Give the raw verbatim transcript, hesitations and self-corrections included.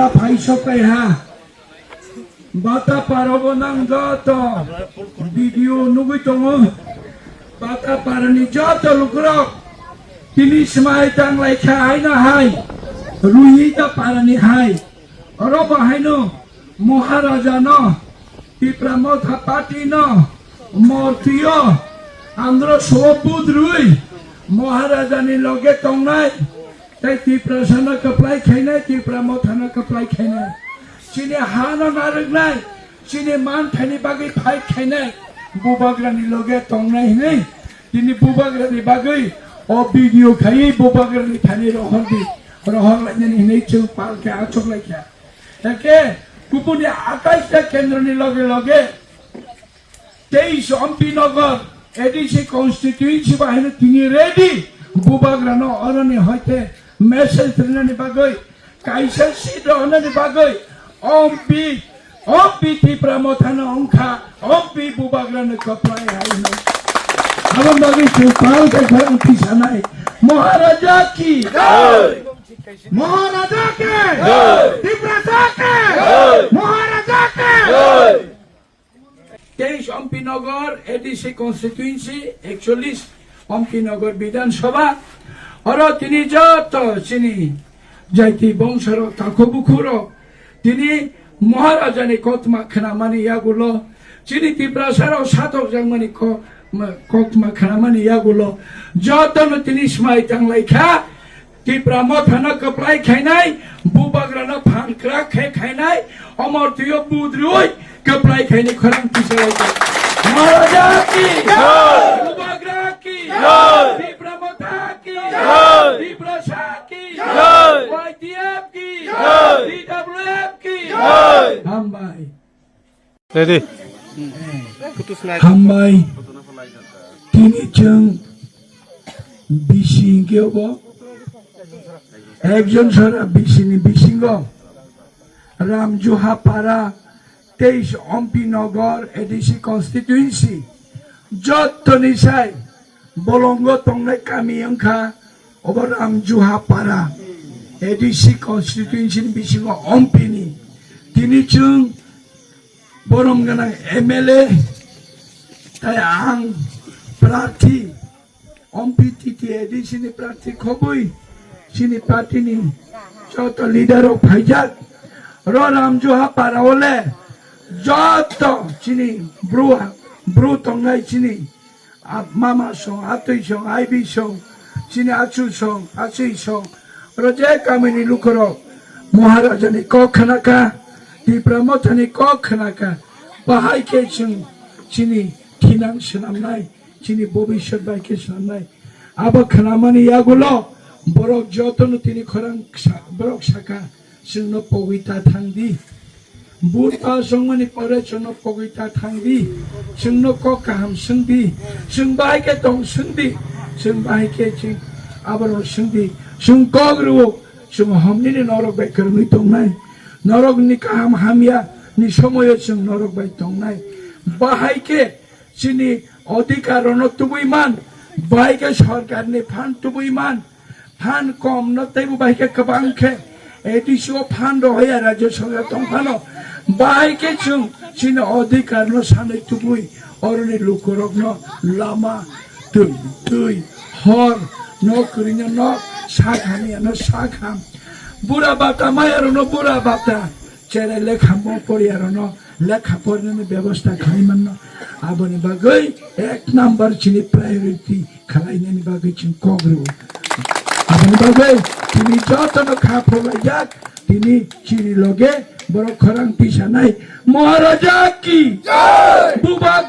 Phai sokai ha. Bata parobo nang joto video nugui tongo. Bata parani joto lukurok tini smai tanglai kha haino hai. Ruhita parani hai. Oro bo haino Maharaja no, Tipra Motha Party no, Mortiyo, Andro Sobudrui, Maharaja ni loge tongnai. Tei Tiprasa no kwplai khainai, Tipra Motha no kwplai khainai. Chini ha no narwknai, chini manthai ni bagwi fight khainai, Bubagra ni loge tongnai hinwi. Tini Bubagra ni bagwi o video khaiwi Bubagra ni thani rohor di, rohor lainani hinwi chwng pal khe achuk lai kha. Eke kubuni atais ta kendro ni loge loge Teis Ompi Nagar A D C constituency bahai no tini ready. Bubagra no oroni hoite message rinani bagwi, kaisa seat rohornani bagwi Ompi, Ompi Tipra Motha no wngkha, Ompi Bubagra no kwplai hai hino. Aboni bagwi chwng pal khe khorang tisanai. Maharaja ki! Jai! Maharaja ki! Jai! Tiprasa ki! Jai! Maharaja ki! Jai! Teis Ompi Nagar A D C constituency, ekchollis Ompi Nagar Bidhan Sabha, oro tini joto chini jaiti bongsorok, takhu bukhurok, tini Maharaja ni koktma khnamani yagulo, chini Tiprasa rok satok jakmani ko-, ma-, koktma khnamani yagulo, jotono tini smai tanglai kha. Tipra Motha no kwplai khainai, Bubagra no phan kwrak khe khainai, Omor Tuyo budrui kwplai khainai khorang tisalai kha. Maharaja ki! Jai! Bubagra ki! Jai! Tipra Motha ki! Jai! Tiprasa ki! Jai! Y T F ki! Jai! T W F ki! Jai! Hambai. Ready? Hambai. Tini chwng bisi hinkhe obo. Ekjon sara bisini bisingo Ramjuha Para, teis Ompi Nagar A D C constituency, jottoni sai bolongo tongnai kami wngkha obo Ramjuha Para, A D C constituency ni bisingo Ompi ni. Tini chwng borom gwnang M L A, tai ang prarthi, Ompi T T A D C ni prarthi khobwi, chini party ni joto leader rok phaijak. Ro Ramjuha Para o le joto chini bru, bru tongnai chini, a, mama song, atwi song, aibi song, chini achu song, achwi song, oro je kamini lukurok Maharaja ni kok khnakha, Tipra Motha ni kok khnakha, bahai khe chwng chini thinang swnamnai, chini bobiswt bai khe swnamnai. Abo khnamani yagulo borok jotono tini khorang sa-, borok sakha, chwngno pogwi ta thang di. Vote pass wngmani pore chwngno pogwi ta thang di, chwngno kok kaham swng di, chwng bahai khe tong swng di, chwng bahai khe chwng aborok swng di, chwng kok rwo, chwng homnini norok bai kwrwngwi tongnai, norokni kaham hamya ni somoyo chwng norok bai tongnai, bahai khe chini odhikar rokno tubui man, bahai khe sorkarni phan tubui man, phan kom no teibo bahai khe kwbang khe A D C o phan rohorya Rajya Sabha tong phano, bahai khe chwng chini odhikar no sanwi tubui oroni lukurok no lama, twi, twi, hor, nok kwrwino nok, sak hamya no sak ham, bura bata maya rokno bura bata, cherai lekha mo poriya rokno lekha porinani bebosta khlai manno. Aboni bagwi ek number chini priority khwlainani bagwi chwng kok rwo. Aboni bagwi tini jotono kha pholaijak, tini chini loge borok khorang tisanai. Maharaja ki! Jai! Buba